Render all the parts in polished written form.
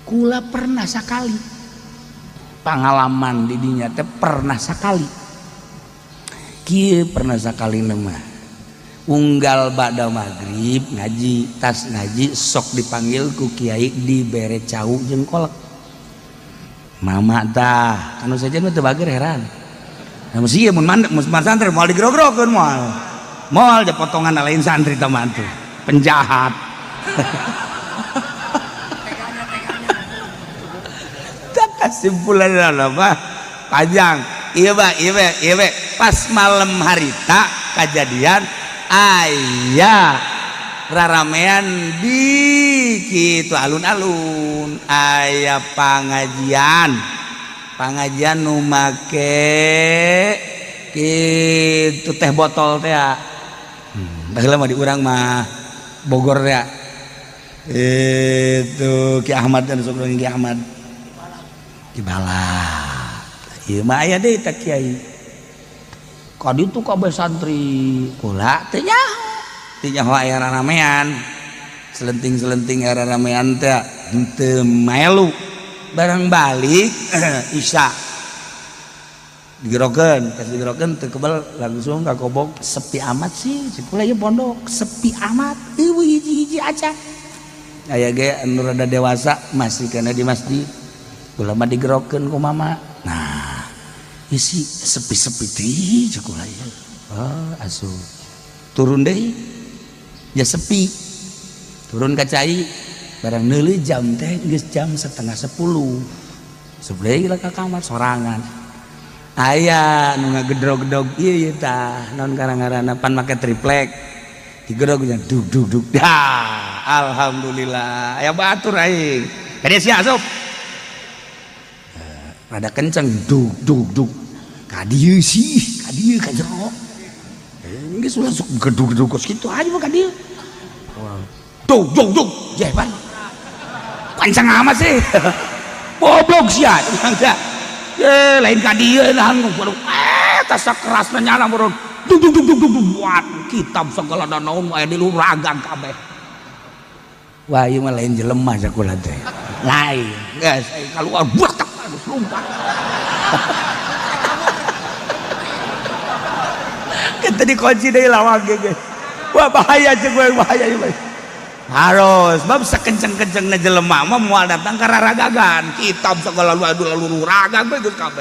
Kula pernah sakali pengalaman didinya teh pernah sakali kieu pernah sakali mah unggal ba'da maghrib ngaji tas ngaji sok dipanggil ku kiai dibere cau jeung kolek mama tah anu saja mah teu bager heran. Nah mesti mun mun santri moal digrog-grogeun moal. Moal je potongan lain santri teman tuh penjahat. Tak kesimpulan apa panjang iya ba iya ba iya ba pas malam harita kejadian ayah raramean di kitu alun-alun aya pangajian pangajian nu make kitu teh botol teh baheula mah di urang mah Bogor teh itu Ki Ahmad dan sok Ki Ahmad Ki Balap ieu mah aya deui teh kiai ka ditu kabeh santri kula teh nyaho teh nyaho aya raramean selenting-selenting aya raramean teh henteu maelu barang balik isya digerokeun pas digerokeun teu kebel langsung ka kobok sepi amat sih cik kula ieu pondok sepi amat eueuh hiji-hiji aja aya ge anu rada dewasa masih kana di masjid kula mah digerokeun ku mama nah isi sepi-sepi teh cik kula ieu oh asup turun deui ya sepi turun ka cai barang neuleuh jam teh geus jam 9:30 sebelah lah ka kamar sorangan aya nu ngagedrog-gedrog ieu ieu tah naon ngaran-ngaranna pan make triplek digedrog dug dug dug dah alhamdulillah aya batur aing kadieu sia asup rada kenceng dug dug dug ka dieu sih ka dieu ka jero geus ulah sok gedug-gedug kos kitu aja mah ka dieu dug dug dug jeban kenceng amat sih goblok sia ye lain ka dieu nah tas kerasna nyala meureun dung dung dung dung dung buat kitab segala naon aya di luhur ragang kabeh wah ieu mah lain jelema sakola teh lain geus kaluar buat geus lumpat kita dikunci deui lawang ge wah bahaya jeung bahaya ieu harus bab sakenceng-kencengna jelema mah moal datang ka raragagan kitab segala lalu ragang bae geus kabeh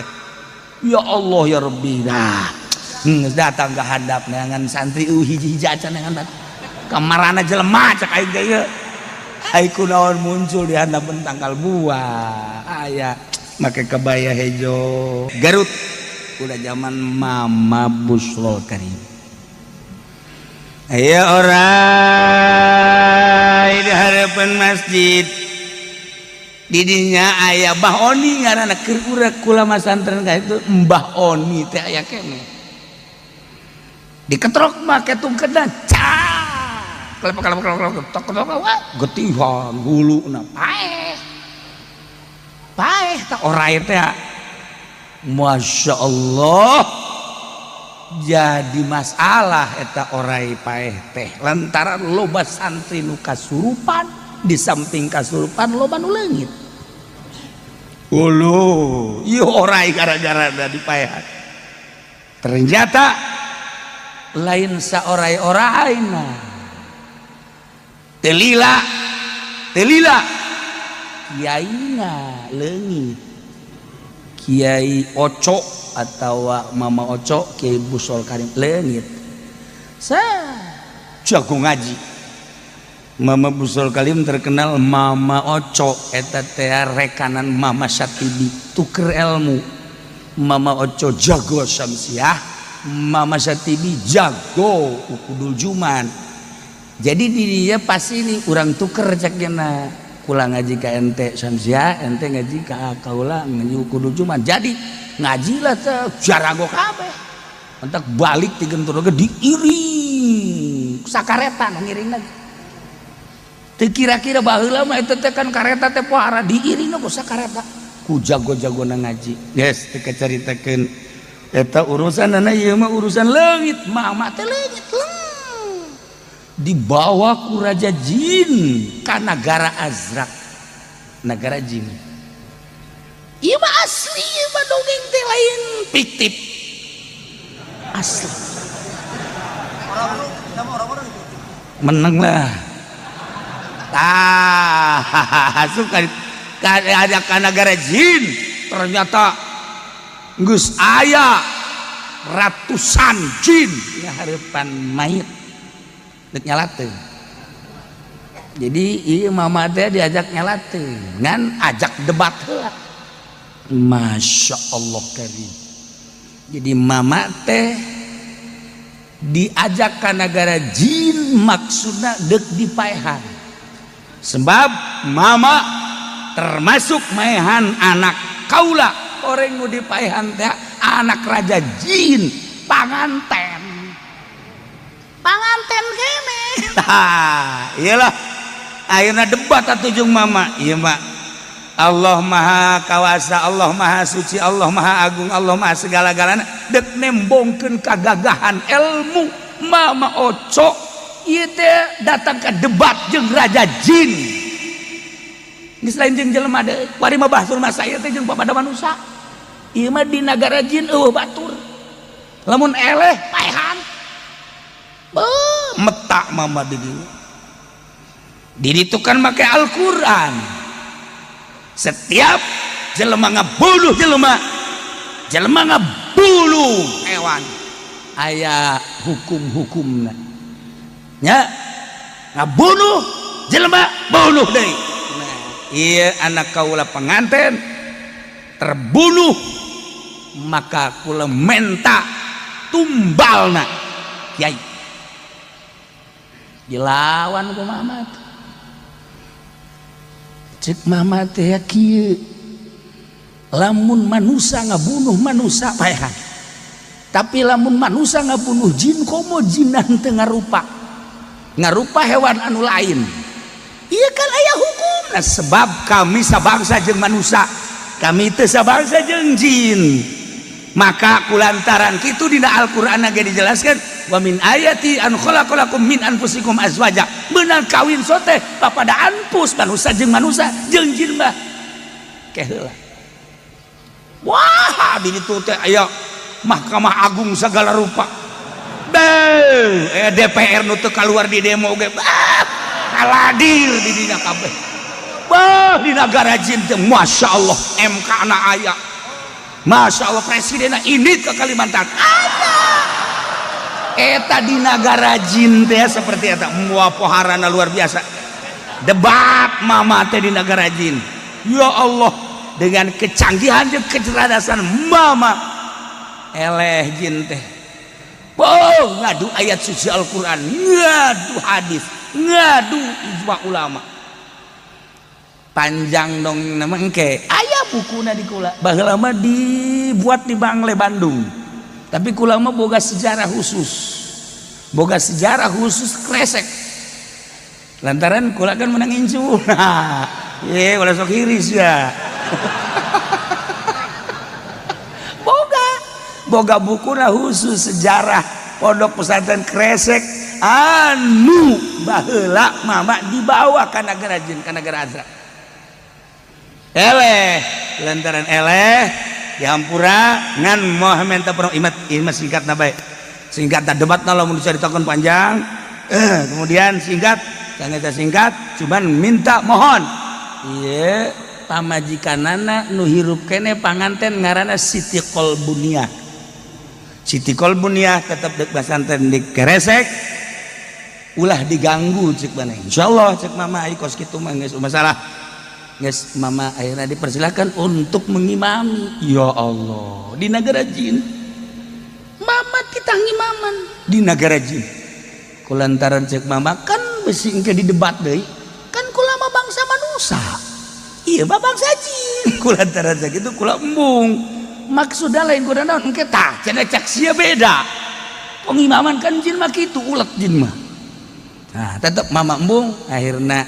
ya Allah ya Rabbi nah geus datang ka handap neangan santri hiji-hiji acan neangan kamarana jelema cek aing teh ieu ai kunaon muncul di handapeun tangkal buah aya make kebaya hejo Garut udah zaman Mama Busrol Karim aya orai di harapan masjid didinya aya Mbah Oni ngaranna keur urang kula masantren ka itu Mbah Oni teh aya keneh diketrok make tungkedan cak kelep kelep kelep tok tok wah getihan huluna paeh paeh tah orai teh Masya Allah jadi masalah eta orai paeh teh lantaran loba santri nu kasurupan di samping kasurupan loba nu leungit ulu ieu orai gara-gara da dipaehan ternyata lain saorai-oraina teu lila teu lila kiaina leungit Kiai Oco atau Mama Oco Kiai Busol Karim leungit sa jago ngaji Mama Busol Karim terkenal Mama Oco eta teh rekanan Mama Syatibi tuker ilmu Mama Oco jago Syamsiah Mama Syatibi jago Ukudul Juman jadi dirinya pas ini urang tuker cekna kula ngaji ka ente Syamsiah ente ngaji ka kaula ngaji Ukudul Juman jadi ngajilah teh jarago kabeh entak balik digentur ge diiring sakareta nu ngiring lagi teu kira-kira baheula mah eta teh kan kareta teh pohara diiringna ku sakareta ku jago-jagona ngaji geus teu kacaritakeun eta urusanana ieu mah urusan leungit mama teh leungit leng dibawa ku raja jin ka nagara Azrak Nagara jin. Ieu mah asli, ieu mah dongeng teh lain fiktif. Asli. Menang lah. Ah, suka ada ka nagara jin, ternyata geus aya ratusan jin ngahareupan mayit dek nyalateun. Jadi ieu mama teh diajak nyalateun ngan ajak debat heula. Masya Allah karim. Jadi mama teh diajak ka nagara jin maksudna dek dipaehan. Sebab mama termasuk maehan anak kaula, orang nu dipaehan teh anak raja jin, panganten. Panganten kene. Tah, iyalah. Akhirna debat atuh jeung mama. Ieu mah Allah Maha Kawasa, Allah Maha Suci, Allah Maha Agung, Allah Maha segala-galana. Dek nembongkeun kagagahan ilmu mama Oco ieu teh datang ke debat jeung raja jin. Geus lain jeung jelema deui, kuari mah bahsul masa ieu teh jeung papada manusia. Ieu mah di nagara jin eueuh batur. Lamun eleh paehan. Beuh, metak mama di dieu. Di ditu kan make Al-Qur'an. Setiap jelema ngabunuh jelema, jelema ngabunuh hewan, aya hukum-hukumna. Nya ngabunuh jelema bunuh deui. Nah, ieu anak kaula pengantin terbunuh, maka kula menta tumbalna kiai. Dilawan ku mama. Cek mama teh kieu, lamun manusia ngabunuh manusia paehan, tapi lamun manusia ngabunuh jin komo jinan teu ngarupa, ngarupa hewan anu lain. Ieu kan aya hukumna, sebab kami sabangsa jeung manusia, kami teu sabangsa jeung jin. Maka kulantaran kitu dina Al-Qur'an ge dijelaskan wa min ayati an khalaqalakum min anfusikum azwaja. Beunang kawin sote papada anfus manusia jeung manusia jeung jin mah keheula. Wah, di ditu teh aya Mahkamah Agung segala rupa. Beuh, DPR nu teu kaluar di demo ge bah, kaladir di dina kabeh. Bah, di nagara jin teh Masya Allah MK na aya. Masya Allah presidenna ini ke Kalimantan. Ada. Eta di nagara jin teh seperti eta moal poharana luar biasa. Debat mama teh di nagara jin. Ya Allah, dengan kecanggihan jeung kecerdasan mama eleh jin teh. Oh, ngadu ayat suci Al-Qur'an, ngadu hadis, ngadu ijma ulama. Panjang dong nama engke. Aya bukuna di kula. Baheula mah dibuat di Bangle Bandung. Tapi kula mah boga sejarah khusus. Boga sejarah khusus Kresek. Lantaran kula kan menang incu. Nah, ye ulah sok hiris ya. Boga bukuna khusus sejarah Pondok Pesantren Kresek anu baheula mama dibawa ka nagara jin, ka nagara Azra. Eleh, lantaran eleh dihampura ngan moh menta penuh imat, imat singkat na bae. Singkat na debat na lamun dicaritakeun panjang. Kemudian singkat, sangat singkat, cuman minta mohon. Ieu pamajikanana nu hirup kene panganten ngaranna Siti Kolbuniah. Siti Kolbuniah tetep deuk pasantren di Kresek. Ulah diganggu cek maneh. Insyaallah cek mama ai kos kitu mah geus masalah. Geus mama akhirnya dipersilakan untuk mengimami. Ya Allah, di nagara jin. Mama kita ngimaman di nagara jin. Kulantaran cek mama kan besi engke didebat deui. Kan kula mah bangsa manusia. Iya mah bangsa jin. Kulantaran cek itu kula embung. Maksudna lain kuda naon engke tah cenah cek sia beda. Pengimaman kan jin mah kitu ulet jin mah. Nah, tetep mama embung akhirna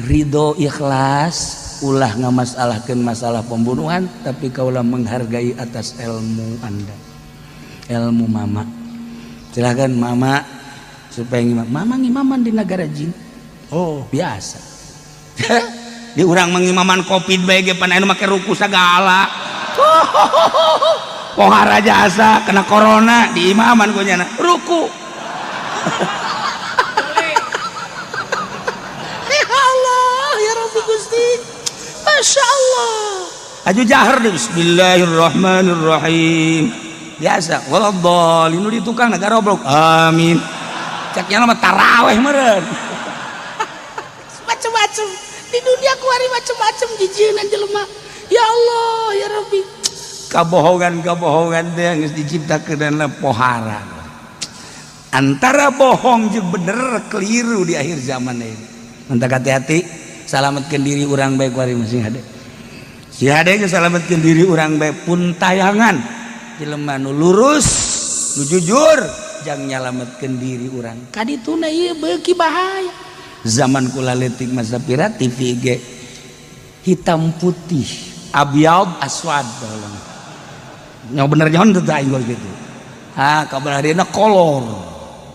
ridho ikhlas ulah ngamasalahkeun masalah pembunuhan, tapi kaulah menghargai atas ilmu Anda, ilmu mama. Silakan mama supaya ngimam. Mama ngimaman di negara jin. Oh, biasa. Di urang mengimaman Covid bae ge pan anu make ruku sagala. Pohara jasa kena corona di imaman ku nyana ruku. Ya Allah ya Rabbi Gusti. Masya Allah. Aju jahar deh, bismillahirrahmanirrahim. Biasa waladhdallin nu di tukang garoblok. Amin. Cek nya mah taraweh meureun. Macem-macem di dunia kuari macem-macem jijieun jelema. Ya Allah ya Rabbi. Kabohongan-kabohongan teh geus diciptakeun pohara. Antara bohong jeung bener keliru di akhir zaman ini. Mantak hati-hati, salametkeun diri urang bae kuari masing hade. Si hade geus salametkeun diri urang bae pun tayangan jelema nu lurus, nu jujur jang nyalametkeun diri urang. Kadituna ieu beuki bahaya. Zaman kula leutik masa pira TV ge hitam putih, abyad aswad baheula. Nya bener nyaon teu aing gitu. Ah, kabar harina kolor.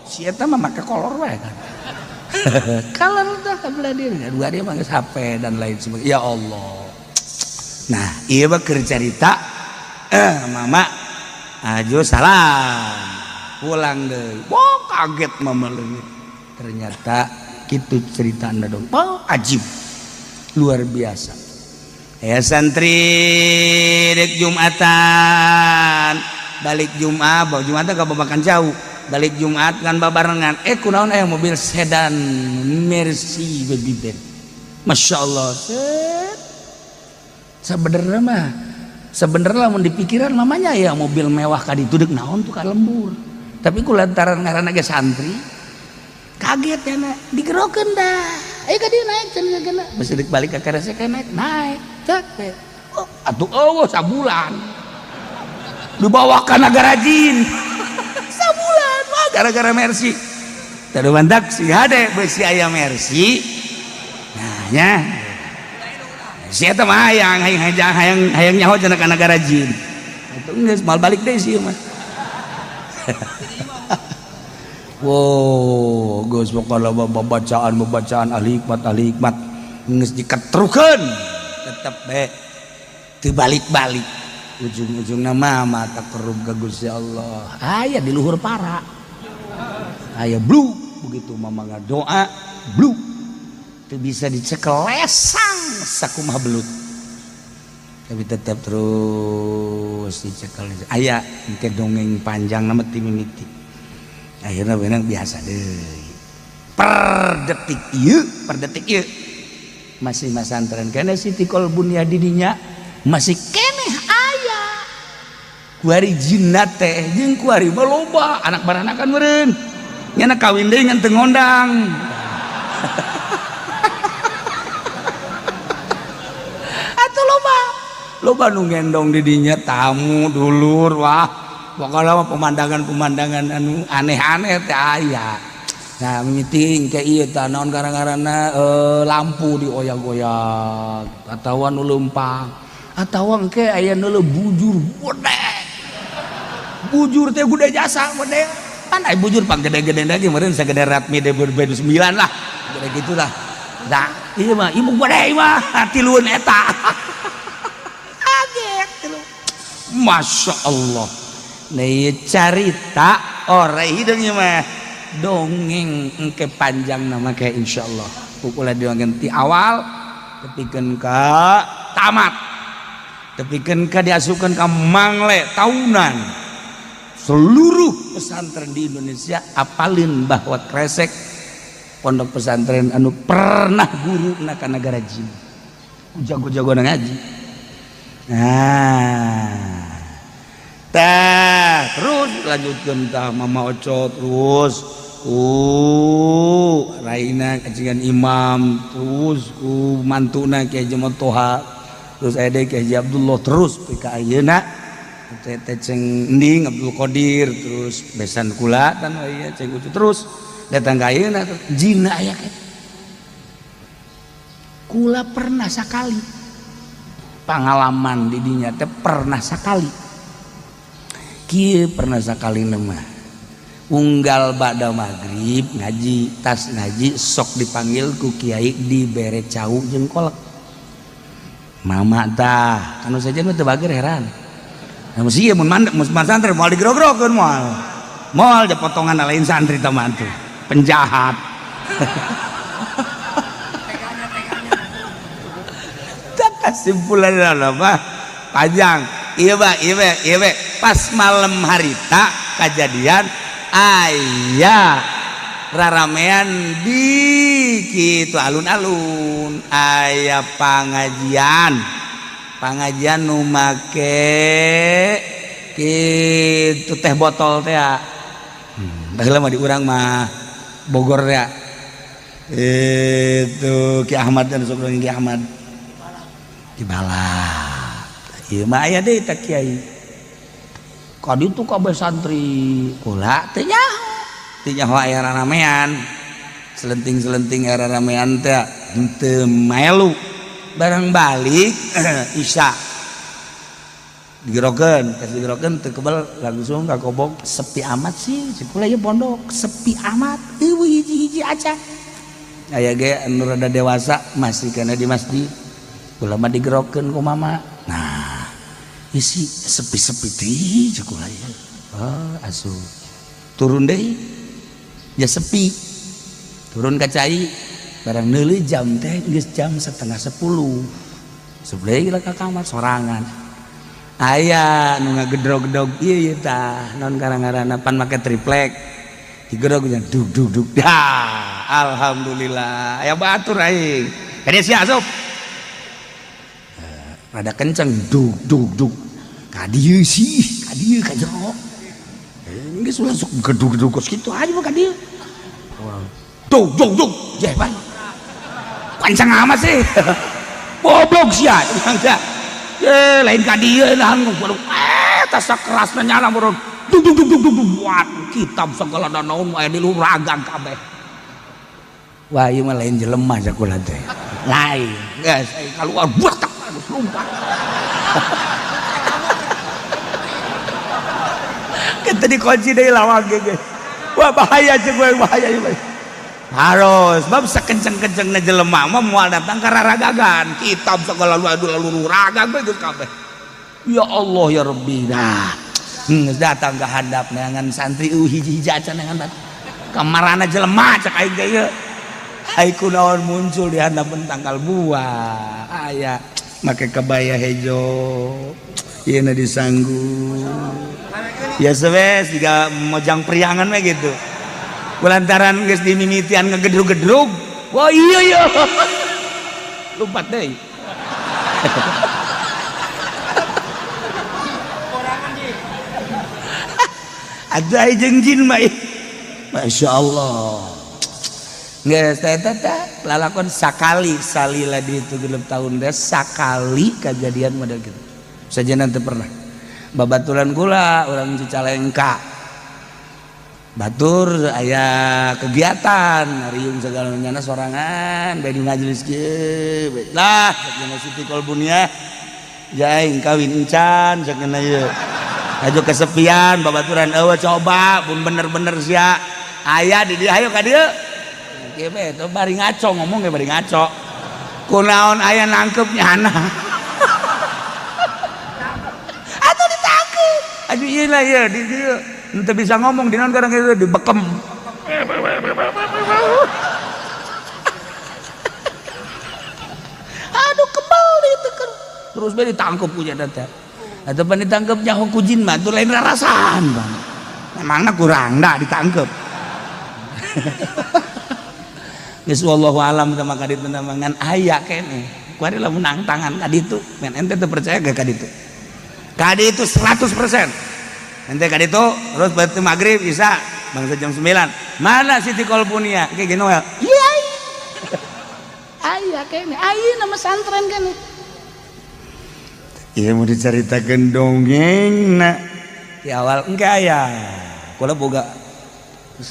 Si eta mah make kolor wae kan. Kolor tah kabelah diri. Dua dia mah geus HP dan lain sebagainya. Ya Allah. Nah, ieu mah keur carita mama aju salam. Pulang deui. Wah, kaget mama leungit. Ternyata kitu cerita anda dong. Oh, ajib. Luar biasa. Ya santri dek Jumatan balik Jumat, bawa Jumatan ka babakan jauh. Balik Jumat kan babarengan. Kunaon aya mobil sedan Mercy baby Ben. Masya Allah. Sebenarnya mah sebenarnya lamun dipikiran mamanya ya mobil mewah ka ditu deuk naon tuh ka lembur. Tapi ku lantaran ngaranna ge santri kaget ya nak digerokeun dah. Ayo ka dieu naik cenah geuna. Bisi deuk balik ka Kresek naik naik. Cek oh atuh eueuh sabulan. Dibawa ka nagara jin. Sabulan wah gara-gara Mercy. Tadu mantak si hade beusi aya Mercy. Nah nya. Si eta mah hayang hayang hayang nyaho cenah ka nagara jin. Atuh geus mal balik deui sih mah. Wow, geus pokona bacaan-bacaan ahli hikmat geus diketrukeun tetep bae teu balik-balik. Ujung-ujungna mah mata kerub ka Gusti Allah. Aya di luhur para. Aya blu begitu mama ngadoa blu teu bisa dicekel lesang sakumaha belut. Tapi tetap terus dicekel. Aya engke dongeng panjang na mah ti mimiti. Akhirnya benang biasa deh. Per detik ieu masih masantren kene Siti Kolbun ya didinya masih keneh aya. Kuari jinna teh jeung kuari mah loba anak baranakan meureun. Nya kawin deui ngan teu ngondang. Atuh loba. Loba nu ngendong didinya tamu dulur wah. Pokoknya mah pemandangan-pemandangan anu aneh-aneh teh aya. Nah, mimiting kayak ieu tah naon gara-garana lampu dioyak-oyak atawa nu leumpang atawa engke aya nu bujur gede. Bujur teh gede jasa gede. Pan aya bujur pang gede-gede lagi meureun sagede Ratmi D29 lah. Gede gitulah. Nah, ieu mah ieu gede mah tilueun eta. Kaget tilu. Masya Allah. Nih carita ore hidungnya mah dongeng engke panjang nama kayak insyaallah pukulan diwangen ti awal tepikeun ka tamat tepikeun ka diasupkeun ka mangle tahunan seluruh pesantren di Indonesia apalin bahwa Kresek pondok pesantren anu pernah guru na ka nagara jin jago-jago ngaji. Nah tah terus lanjutkan tah mama Oco terus ku raina kacingan imam terus ku mantuna Kiai Haji Toha terus aya deui Kiai Haji Abdullah terus ka ayeuna teh ceng Ending Abdul Qadir terus besan kula tan ieu ceng Ucu terus datang ka ayeuna jinna aya ke kula pernah sakali pengalaman di dinya teh pernah sakali kieu pernah sakali mah unggal ba'da maghrib ngaji tas ngaji sok dipanggil ku kiai dibere cau jeung kolek. Mama tah anu sejen mah teu bager heran. Nah mesti ieu mun mandek mun santri moal digrog-grogeun moal. Moal ja potongan lain santri tah mah tuh. Penjahat. Tak kesimpulan mah panjang. Ieu ba ieu we ieu we pas malam harita kajadian aya raramean di kitu alun-alun aya pangajian pangajian nu make kitu teh botol teh baheula mah di urang mah Bogor teh itu Ki Ahmad dan sok Ki Ahmad dibalap ieu mah aya deui teh kiai ka ditu kabeh santri kula teh nyaho teu nyaho aya raramean selenting-selenting aya raramean teh henteu maelu barang balik isya digerokeun pas digerokeun teu kebel langsung ka kobong sepi amat sih cik kula ieu pondok sepi amat eueuh hiji-hiji aja aya ge anu rada dewasa masih kana di masjid kula mah digerokeun ku mama nah isi sepi-sepi deui cik kula ieu oh asup turun deui ya sepi turun ka cai barang neuleuh jam teh geus jam 9:30 sebelah ka kamar sorangan aya nu ngagedrog-gedrog ieu ieu tah naon ngaran-ngaranna pan make triplek digedrog nya dug dug dug dah alhamdulillah aya batur aing ka dieu sia asup rada kenceng dug dug dug ka dieu sih ka dieu ka jero geus ulah sok gedug-gedug kos kitu aja mah ka dieu. Dug dug dug jeh pan. Kenceng amat sih. Goblok sia. Ye lain ka dieu nahan tas kerasna nyala meureun. Dug dug dug dug dug buat kitab segala naon aya di luhur ragang kabeh. Wah ieu mah lain jelema sakola teh. Lain. Geus kaluar buat tak geus lumpat. Kita dikunci dari lawang ge. Wah bahaya jeung gue bahaya ieu. Harus bab sakenceng-kencengna jelema mah moal datang ka raragagan. Kitab segala lalu ragang we geus kabeh. Ya Allah ya Rabbi. Nah, geus datang ka handap neangan santri hiji-hiji acan neangan bat. Kamarana jelema cek aing ge ieu. Ai kunaon muncul di handapeun tangkal buah. Aya make kebaya hejo. Ieu na disanggu. Ya sebes juga mojang priangan mah gitu. Kulantaran geus dimimitian ngegedrug-gedrug. Wah iya iya. Lompat deui. Ada jeung jin mah. Masya Allah. Geus teh teh lalakon sakali salila di itu genep tahun teh sakali kejadian model gitu. Saja nanti pernah. Babaturan kula orang Cicalengka batur aya kegiatan riung segala nyana sorangan bae di majelis kieu lah sakeuna Siti Kolbunia jaing kawin encan sakeuna ieu aju kesepian babaturan eueuh coba pun bener-bener sia aya di dieu hayo ka dieu kieu bae teh bari ngaco ngomong ge bari ngaco kunaon aya nangkep nyana atuh ditangkep aduh ieu lah ieu di dieu ente bisa ngomong di naon kadang itu dibekem. Aduh kebal itu kan. Terus be ditangkep punya teh. Atau pan ditangkep nyaho ku jin mah tuh lain rarasaan bang. Memangna kurang dah ditangkep. Geus wallahu alam sama ka ditu ngan aya keneh. Kuari lamun nang tangan ka ditu, men ente teu percaya ge ka ditu. Ka ditu 100%. Ente ka ditu terus berarti maghrib isya bangsa jam 9. Mana Siti Kolpunia? Kayak gini Noel. Iya. Aya kene, aya nama santren kene. Iya mau diceritakan dongeng nak. Di awal enggak aya. Kula boga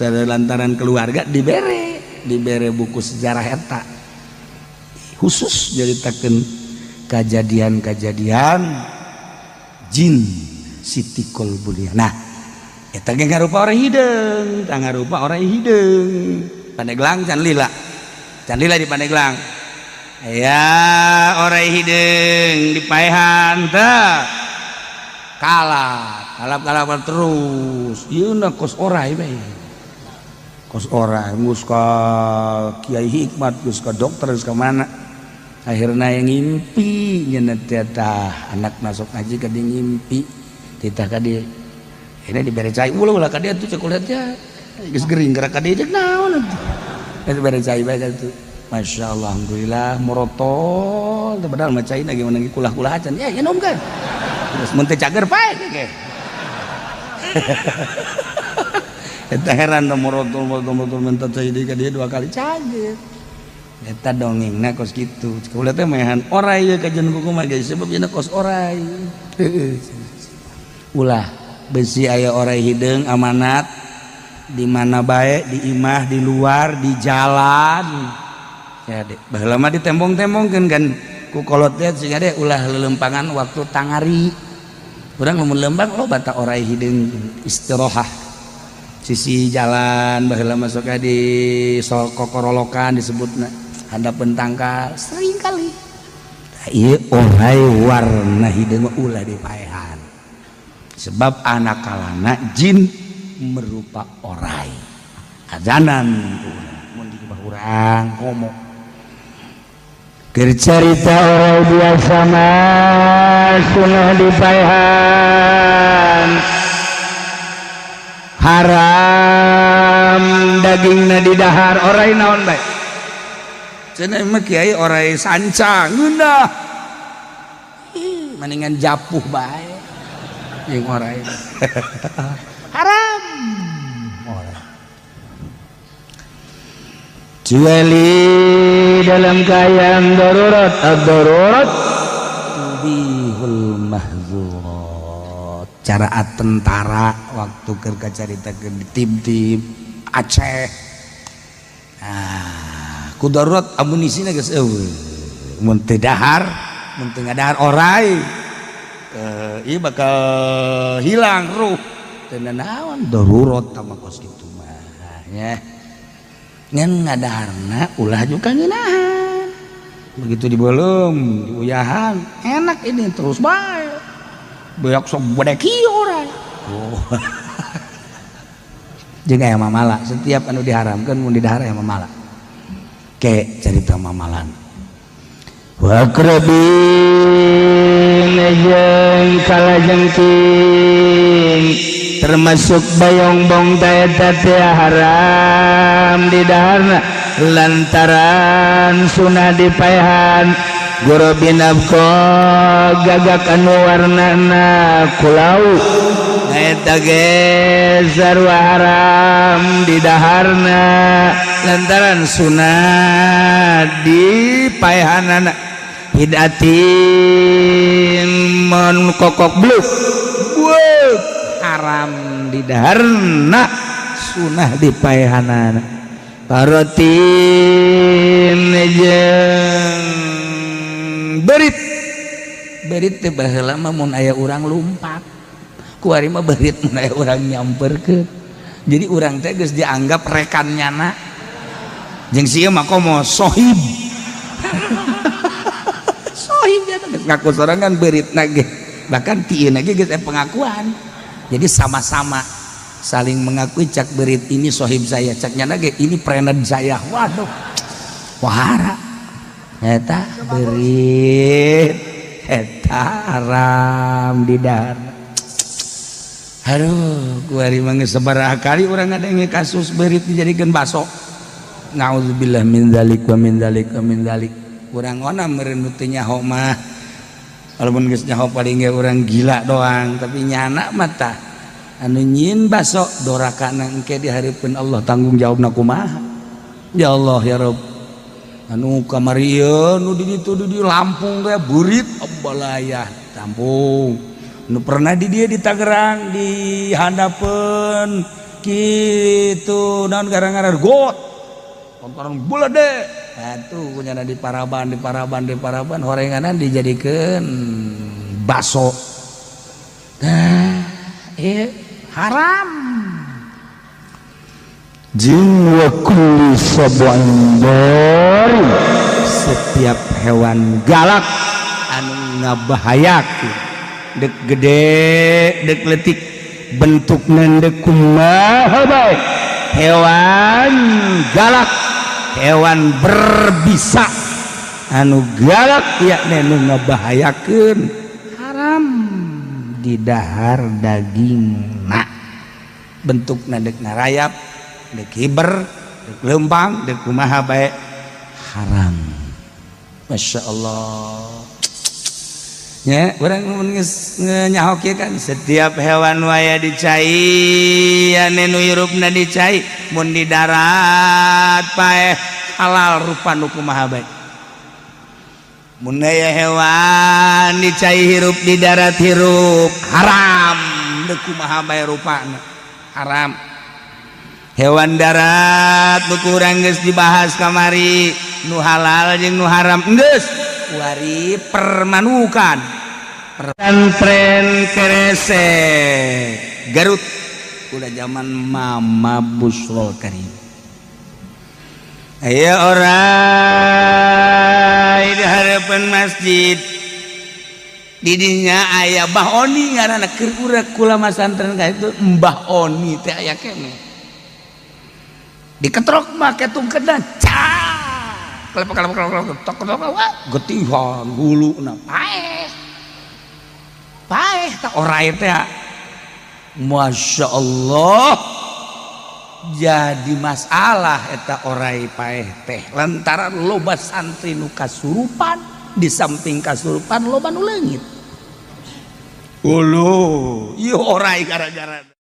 lantaran keluarga dibere buku sejarah eta. Khusus nyaritakeun kejadian-kejadian jin Siti Kolbunia. Nah, eta ge ngarupa orang hideung, tah ngarupa orang hideung. Pandeglang can lila. Can lila di Pandeglang. Ya, orai hideung dipaehan teh kalap kalap kalap terus. Ieu na kos orai bae, kos orai geus ka Kiai Hikmat, geus ka dokter, geus ka mana, akhirna yang ngimpi nyeuna teh. Tah, anak masuk ngaji ka dia ngimpi titah ka dia ini dibere cai. Ulah, ulah ka dia tuh, cek ulah teh geus gering gerak ka dia, cek naon atuh eta bere cai bae tuh. Masya Allah, alhamdulillah morotol teh, padahal mah cai gimana kulah-kulah acan ya ya kan terus mun teu cager pae ge. Eta heran da morotol morotol morotol, minta cai deui ka dia dua kali, cager. Eta dongengna kos kitu. Ulah teh maehan orai ye kajian kuku mah geus sebab yeuna kos orai. Ulah besi aya orai hideung amanat di mana bae, di imah, di luar, di jalan ya dek. Baheula mah ditembong-tembongkeun kan ku kolot teh sehingga deh ulah lelempangan waktu tangari. Urang lamun lembang lo bata orai hideung istirohah sisi jalan. Baheula masuk di kokorolokan disebutna, handapeun tangkal sering kali. Ieu orai warna hideung mah ulah dipaehan sebab anak kalana jin merupa orai ajanan mun di urang komo. Keur carita orai biasa mah sunah dipaehan, haram dagingna didahar. Orai naon bae? Cenah mah kiai orai sanca ngeunah. Ih, mendingan japuh bae jeung orai haram orai. Kecuali dalam keadaan darurat, ad-darurat tubihul mahzurat. Cara tentara waktu keur kacaritakeun di tim-tim Aceh, nah ku darurat amunisina geus eueuh, mun teu dahar, mun teu ngadahar orai ieu bakal hilang ruh teu naon. Darurat tama kos kitu mah nya, ngan ngadaharna ulah juga ngeunahan. Begitu dibeuleum diuyahan enak ini terus bae beak sok bedek kieu orai. Oh, jeung aya mamala. Setiap anu diharamkeun mun didahar aya mamala. Ke carita mamalan. Waqrabin jeung kalajengking termasuk bayongbong eta teh haram didaharna lantaran sunah dipaehan. Gorobin abko gagak anu warnana kulau eta ge sarua haram didaharna lantaran sunah dipaehanana. Hidatin mun kokok bluk haram didaharna sunah dipaehanana. Parotin jeung berit. Berit teh baheula mah mun aya urang lumpat, kuari mah berit mun aya urang nyamperkeun. Jadi urang teh geus dianggap rekan nyana jeung si ieu mah komo sohib sohib ya, geus ngaku sorangan beritna ge, bahkan ti ieu ge geus aya pengakuan. Jadi sama-sama saling mengakui, cak berit ini sohib saya, cak nyana ge ini prened saya. Waduh, wahara eta berit eta haram didahar. Aduh, kuari mah geus sabaraha kali urang ngadenge kasus berit dijadikeun baso. Naudzubillah min dzalik wa min dzalik wa min dzalik. Urang ona meureun nu teu nyaho mah, walaupun geus nyaho paling ge urang gila doang, tapi nyana mah tah anu nyieun baso dorakana engke di hareupeun Allah tanggung jawabna kumaha. Ya Allah ya Rabb, anu kamari ieu nu di ditu di Lampung teh beurit abalayah Lampung, nu pernah di dieu di Tangerang di handapeun kitu naon gara-gara got tontonan bulade atuh kunyana di Paraban, di Paraban, di Paraban horenganan dijadikeun baso. Nah, haram. Jin wa kulli sab'in dari Setiap hewan galak anu ngabahayakeun, dek gede dek letik, bentuk dek kumaha bae, hewan galak, hewan berbisa anu galak ya nu ngabahayakeun, haram didahar dagingna. Bentuk dek ngarayap, dek hiber, dek lempang, dek kumaha bae, haram. Masya Allah ya, orang nyaho kan setiap hewan waya dicai, anu hirupna dicai, mun di darat paeh halal, rupa nu kumaha bae. Mun aya hewan dicai hirup di darat hirup, haram, deuk kumaha bae rupana haram. Hewan darat nu kurang geus dibahas kamari, nu halal jeung nu haram geus wari permanukan. Pesantren Keresek Garut udah zaman Mama Busrol Karim aya orang di harapan masjid, didinya aya Mbah Oni ngaranna. Keur urang kula masantren ka itu Mbah Oni teh aya keneh. Diketrok make tungkedan, cak kelep kelep kelep kelep, tok tok, wah, getihan huluna, paeh paeh tak orai teh. Masya Allah, jadi masalah eta orai paeh teh lantaran loba santri nu kasurupan. Di samping kasurupan, loba nu leungit. Ulu, ieu orai gara-gara